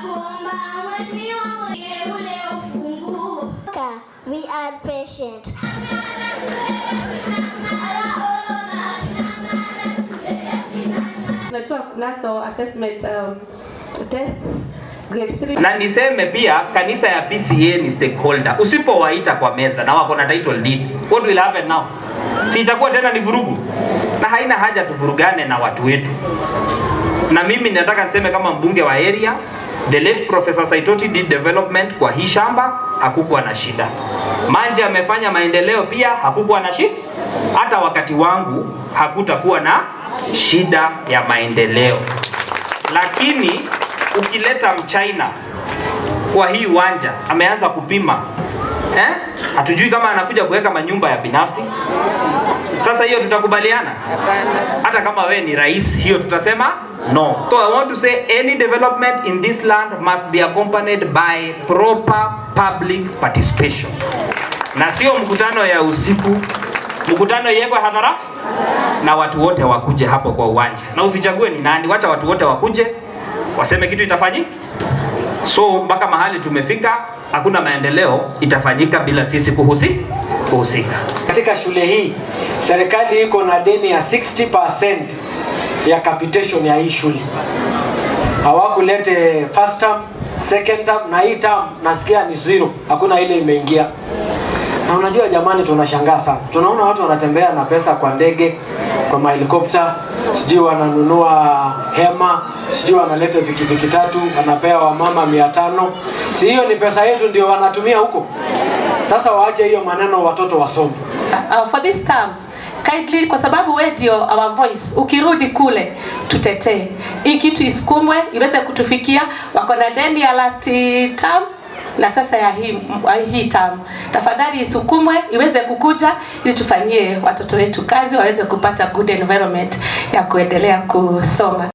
Twakuomba Mheshimiwa ule ufunguo. We are patient. Tunatoa naso assessment tests grade 3. Na niseme pia kanisa ya PCA ni stakeholder. Usipowaita kwa meza na wako na title deed, what will happen now? Si itakuwa tena ni vurugu, na haina haja tuvurugane na watu wetu. Na mimi nataka niseme kama mbunge wa area, the late Professor Saitoti did development kwa hii shamba, hakukuwa na shida. Manje amefanya maendeleo pia, hakukuwa na shida. Hata wakati wangu hakutakuwa na shida ya maendeleo. Lakini ukileta mchina kwa hii uwanja ameanza kupima, eh? Hatujui kama anakuja kuweka manyumba ya binafsi. Sasa hiyo tutakubaliana? Hata kama we ni rais, hiyo tutasema no. So I want to say any development in this land must be accompanied by proper public participation, na sio mkutano ya usiku. Mkutano iwekwe hadhara na watu wote wakuje hapo kwa uwanja, na usichague ni nani, wacha watu wote wakuje waseme kitu itafanyi. So mpaka mahali tumefika, hakuna maendeleo itafanyika bila sisi kuhusika. Katika shule hii serikali iko na deni ya 60% ya capitation ya hii shule. Hawakulete first term, second term na hii term nasikia ni zero, hakuna ile imeingia. Na unajua jamani, tunashangaa sana, tunaona watu wanatembea na pesa kwa ndege, kwa mahelikopta, sijui wananunua hema, sijui wanaleta pikipiki tatu, wanapea wamama 500. Si hiyo ni pesa yetu ndio wanatumia huko? Sasa waache hiyo maneno, watoto wasome. For this term kindly, kwa sababu we ndio our voice, ukirudi kule tutetee hii kitu isukumwe iweze kutufikia. Wako na deni ya last term na sasa ya hii term, tafadhali isukumwe iweze kukuja ili tufanyie watoto wetu kazi waweze kupata good environment ya kuendelea kusoma.